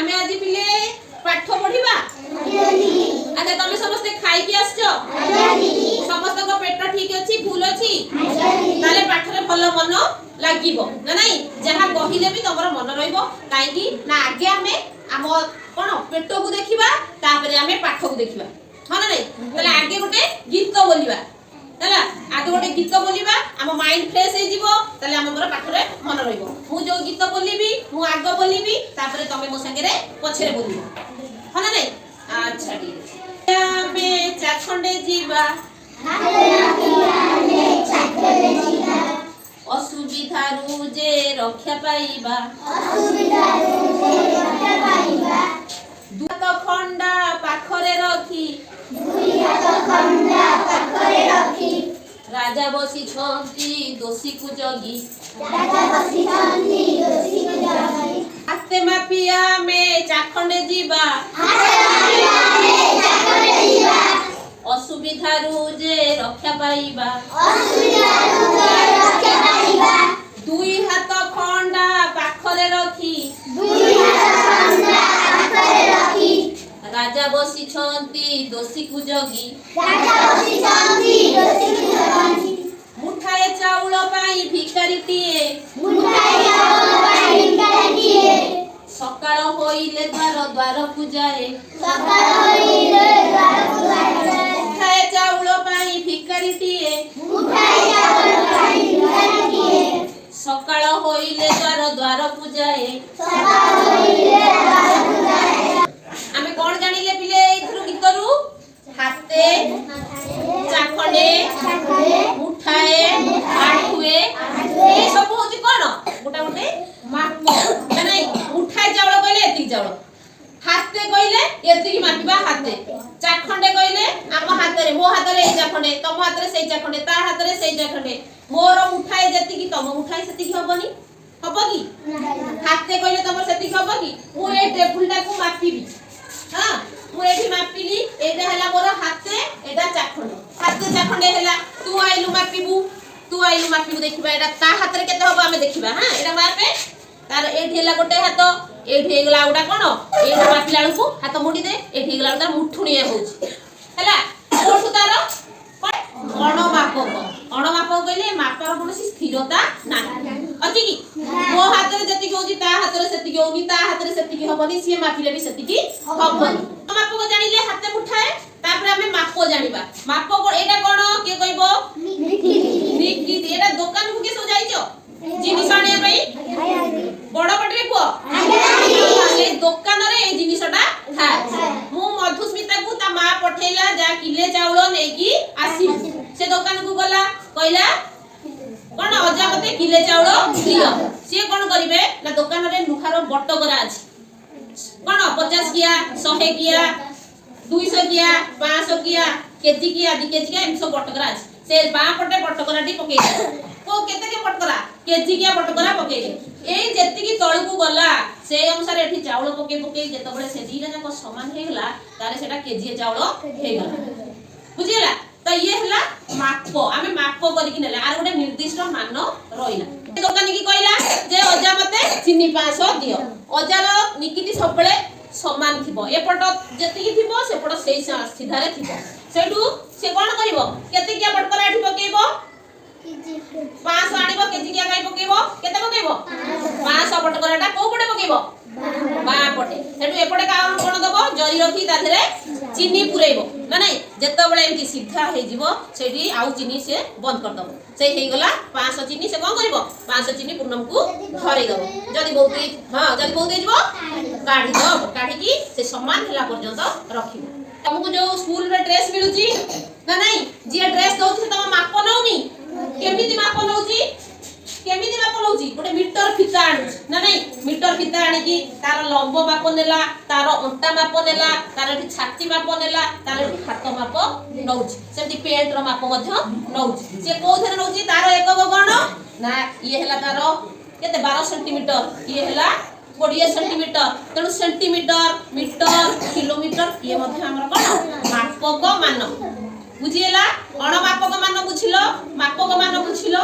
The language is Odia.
ଆମେ ଆଜି ପିଲେ ପାଠ ପଢିବା। ଆଚ୍ଛା, ତମେ ସମସ୍ତେ ଖାଇକି ଆସିଛ? ସମସ୍ତଙ୍କ ପେଟ ଠିକ ଅଛି, ଫୁଲ ଅଛି? ତାହେଲେ ପାଠରେ ଭଲ ମନ ଲାଗିବ ନା ନାଇଁ? ଯାହା କହିଲେ ବି ତମର ମନ ରହିବ। କାହିଁକି ନା ଆଗେ ଆମେ ଆମ କଣ ପେଟକୁ ଦେଖିବା, ତାପରେ ଆମେ ପାଠକୁ ଦେଖିବା, ହଁ ନା ନାଇଁ? ତାହେଲେ ଆଗେ ଗୋଟେ ଗୀତ ବୋଲିବା। ହେଲା, ଆଗେ ଗୋଟେ ଗୀତ ବୋଲିବା, ଆମ ମାଇଣ୍ଡ ଫ୍ରେଶ ହେଇଯିବ, ତାହେଲେ ଆମର ପାଠରେ ମନ ରହିବ। ମୁଁ ଯୋଉ ଗୀତ ବୋଲିବି, ମୁଁ ଆଗ ବୋଲିବି, ତାପରେ ତମେ ମୋ ସାଙ୍ଗରେ ପଛରେ ବୋଲିବ, ହଁ ନା ନାଇଁ? ଆଚ୍ଛା, ଠିକ ଅଛି। ଆମେ ଚାଖଣ୍ଡେ ଯିବା, ଅସୁବିଧାରୁ ଯେ ରକ୍ଷା ପାଇବା। ଦୁତ ଖଣ୍ଡା ପାଖରେ ରଖି, ରାଜା ବସିଛନ୍ତି ଦୋଷୀକୁ ଜଗି। ହାତେ ମାପି ଆମେ ଚାଖଣ୍ଡେ ଯିବା, ଅସୁବିଧାରୁ ଯେ ରକ୍ଷା ପାଇବା। ଦୁଇ ହାତ ଖଣ୍ଡା ପାଖରେ ରଖି, ରାଜା ବସିଛନ୍ତି ଦୋଷୀକୁ ଜଗି। ମୁଠାଏ ଚାଉଳ ପାଇଁ ଭିକାରୀଟିଏ, ସକାଳ ହୋଇଲେ ଦ୍ୱାର ଦ୍ୱାରକୁ ଯାଏ। ମୁଠାଏ ଚାଉଳ ପାଇଁ ଭିକାରୀଟିଏ, ସକାଳ ହୋଇଲେ ଦ୍ୱାର ଦ୍ୱାରକୁ ଯାଏ। ଆମେ କଣ ଜାଣିଲେ ପିଲେ ଏଇଥିରୁ, ଗୀତରୁ? ହାତେ, ଚାଖଣ୍ଡେ, ମୁଠାଏ, ଆଣ୍ଠୁଏ, ଏ ସବୁ ହଉଛି କଣ? ଗୋଟା ଗୋଟେ ମାପ ନା ନାଇଁ? ମୁଠାଏ ଚାଉଳ କହିଲେ ଏତିକି ଚାଉଳ, ହାତେ କହିଲେ ଏତିକି ମାପିବା ହାତେ, ଚାଖଣ୍ଡେ କହିଲେ ଆମ ହାତରେ, ମୋ ହାତରେ ଏଇ ଚାଖଣ୍ଡେ, ତମ ହାତରେ ସେଇ ଚାଖଣ୍ଡେ, ତା ହାତରେ ସେଇ ଚାଖଣ୍ଡେ। ମୋର ମୁଠାଏ ଯେତିକି, ତମ ମୁଠାଏ ସେତିକି ହବନି। ହବ କି? ହାତେ କହିଲେ ତମର ସେତିକି ହବ କି? ମୁଁ ଏଇ ଟେବୁଲଟାକୁ ମାପିବି। ହଁ, ମୁଁ ଏଇଠି ମାପିଲି, ଏଇଟା ହେଲା ମୋର ହାତେ, ଏଇଟା ଚାଖଣ୍ଡେ। ହାତେ ଚାଖଣ୍ଡେ ହେଲା। ତୁ ଆଇଲୁ ମାପିବୁ, ତୁ ଆଇଲୁ ମାପିବୁ, ଦେଖିବା ଏଇଟା ତା ହାତରେ କେତେ ହବ ଆମେ ଦେଖିବା। ହଁ, ଏଇଟା ମାପେ। ତାର ଏଇଠି ହେଲା ଗୋଟେ ହାତ, ଏଇଠି ହେଇଗଲା ଆଉ ଗୋଟା କଣ? ଏଇଠି ମାପିଲା ବେଳକୁ ହାତ ମୋଡି ଦେ, ଏଇଠି ହେଇଗଲା ବେଳକୁ ତାର ମୁଠୁଣିଆ ହଉଛି। ହେଲା, କୋଉଠୁ ତାର ଅଣମାପକ। ଅଣମାପକ କହିଲେ ମାପର କୌଣସି ସ୍ଥିରତା ନାହିଁ। ଅଛି କି? ମୋ ହାତରେ ଯେତିକି ହଉଛି, ତା ହାତରେ ସେତିକି ହଉନି, ତା ହାତରେ ସେତିକି ହବନି, ସିଏ ମାପିଲେ ବି ସେତିକି ହବନି। ମାପକ ଜାଣିଲେ, ହାତେ ମୁଠାଏ। ତାପରେ ଆମେ ମାପ ଜାଣିବା। ମାପ କଣ? ଏଇଟା କଣ, କିଏ କହିବ? ନିକିତି। ଏଇଟା ଦୋକାନକୁ କିଏ ସବୁ ଯାଇଛ ଜିନିଷ ଆଣିବା ପାଇଁ? ବଡ ପାଟିରେ କୁହ। ସେଇ ଦୋକାନରେ ଏଇ ଜିନିଷଟା ଥାଏ। ମୁଁ ମଧୁସ୍ମିତାକୁ ତା ମା ପଠେଇଲା, ଯା କିଲେ ଚାଉଳ ନେଇକି ଆସିବୁ। ସେ ଦୋକାନକୁ ଗଲା, କହିଲା କଣ, ଅଜା ମତେ କିଲେ ଚାଉଳ ଦିଅ। ସିଏ କଣ କରିବେ ନା, ଦୋକାନରେ ଲୁହାର ବଟକରା ଅଛି କଣ, 50 କିଆ, 100 କିଆ, 200 କିଆ, 500 କିଆ, କେଜି କିଆ, 2 କେଜି କିଆ, ଏମିତି ସବୁ ବଟକରା ଅଛି। ସେ ବାଁ ପଟେ ବଟକରାଟି ପକେଇଦେଲେ। କୋଉ କେତେ କେ ବଟକରା? କେଜି କିଆ ବଟକରା ପକେଇଲେ। ଏଇ ଯେତିକି ତଳକୁ ଗଲା, ସେଇ ଅନୁସାରେ ଏଠି ଚାଉଳ ପକେଇ ପକେଇ ଯେତେବେଳେ ସେ ଦିଟା ଯାକ ସମାନ ହେଇଗଲା, ତାହେଲେ ସେଟା କେଜିଏ ଚାଉଳ ହେଇଗଲା। ବୁଝିହେଲା ତ? ଇଏ ହେଲା ମାପ। ଆମେ ମାପ କରିକି ନେଲେ, ଆର ଗୋଟେ ନିର୍ଦ୍ଦିଷ୍ଟ ମାନ ରହିଲା। ଦୋକାନୀ କି କହିଲା ଯେ ଅଜା ମତେ ଚିନି 500 ଦିଅ। ଅଜାର ନିକିତି ସବୁବେଳେ ସମାନ ଥିବ, ଏପଟ ଯେତିକି ଥିବ ସେପଟ ସେଇ ସିଧାରେ ଥିବ। ସେଇଠୁ ସେ କଣ କରିବ? କେତିକିଆ ବଟକରା ଏଠି ପକେଇବ? 500 ଆଣିବ, କେଜିକିଆ କାଇଁ ପକେଇବ? କେତେ ପକେଇବ? 500 ବଟକରାଟା କୋଉ ପଟେ ପକେଇବ? ବାଁ ପଟେ। ସେଠୁ ଏପଟେ କଣ ଦବ? ଜରି ରଖି ତା ଦେହରେ ଚିନି ପୁରେଇବ ନା ନାଇଁ? ଯେତେବେଳେ ଏମିତି ସିଧା ହେଇଯିବ, ସେଇଠି ଆଉ ଚିନି ସେ ବନ୍ଦ କରିଦବ। ସେଇ ହେଇଗଲା 500 ଚିନି। ସେ କଣ କରିବ? 500 ଚିନି ପୂର୍ଣ୍ଣମକୁ ଧରେଇ ଦବ। ଯଦି ବହୁତ, ହଁ, ଯଦି ବହୁତ ହେଇଯିବ କାଢିଦବ। କାଢିକି ସେ ସମାନ ହେଲା ପର୍ଯ୍ୟନ୍ତ ରଖିବ। ତମକୁ ଯୋଉ ସ୍କୁଲରେ ଡ୍ରେସ ମିଳୁଛି ନା ନାଇଁ, ଯିଏ ଡ୍ରେସ ଦଉଛି ସେ ତମ ମାପ ନଉନି? କେମିତି ମାପ ନଉଛି? କେମିତି ମାପ ନଉଛି? ଗୋଟେ ମିଟର ଫିତା ଆଣୁଛି ନା ନାଇଁ? ମିଟର ଫିତା ଆଣିକି ତାର ଲମ୍ବ ମାପ ନେଲା, ତାର ଅଣ୍ଟା ମାପ ନେଲା, ତାର ଏଠି ଛାତି ମାପ ନେଲା, ତାର ଏଠି ହାତ ମାପ ନଉଛି। ସେମିତି ପେଣ୍ଟର ମାପ ମଧ୍ୟ ନଉଛି। ସେ କୋଉଥିରେ ନଉଛି? ତାର ଏକକ କଣ ନା, ଇଏ ହେଲା ତାର କେତେ, 12 ସେଣ୍ଟିମିଟର, ଇଏ ହେଲା 20 ସେଣ୍ଟିମିଟର। ତେଣୁ ସେଣ୍ଟିମିଟର, ମିଟର, କିଲୋମିଟର, ଇଏ ମଧ୍ୟ ଆମର କଣ? ମାପକ ମାନ। ବୁଝିହେଲା? ଅଣମାପକ ମାନ ବୁଝିଲ, ମାପକ ମାନ ବୁଝିଲ।